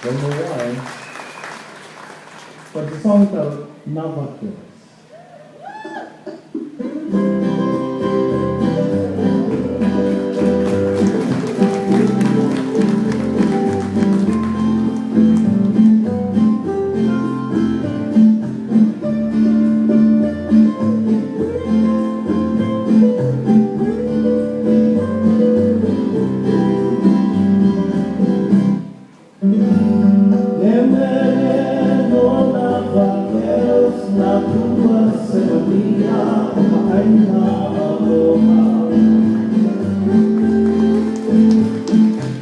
Don't know why. But it's a song about Navaqueros. E mele no nā vaqueros, nā pua seonia o ka ʻāina aloha.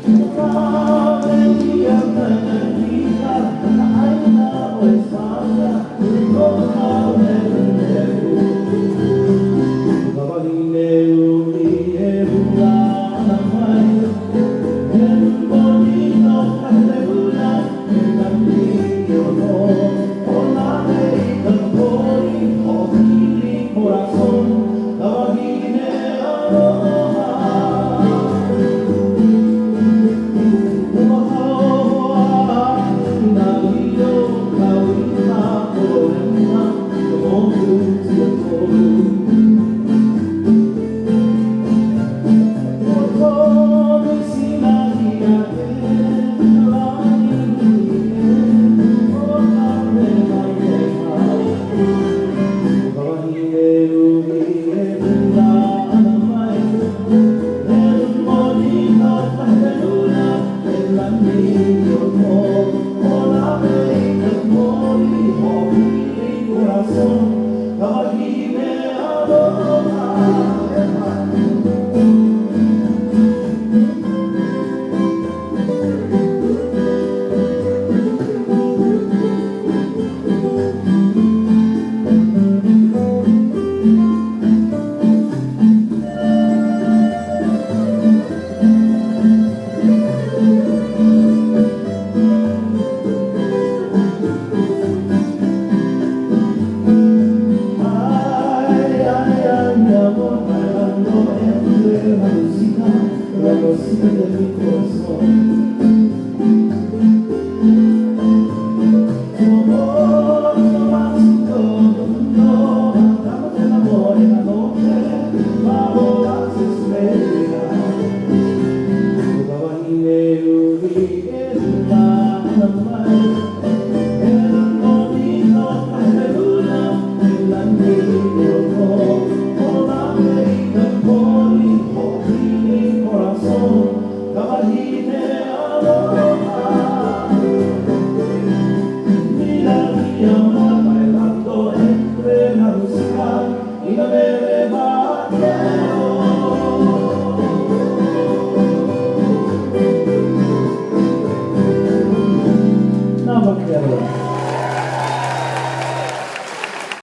ʻO ka melia Kanakika ka ʻāina ʻo Espania, no ka lehulehu. ʻO ka wahine uʻi e hula ana mai, He moni no ka hele hula, he nani ono, ʻO nā lei ka poi, hoʻopili corazon, ka wahine aloha. Ua kauoha aku nā lio, kau i ka pololema, ka moku tia-kolu. Ka wahine aloha. Ay, ay, ay, mi amor, bailando entre la música, la música de mi corazón. Tu amor más todo el mundo, cantamos el amor en la noche, bajo las estrellas. O ka wahine uʻi e hula ana mai.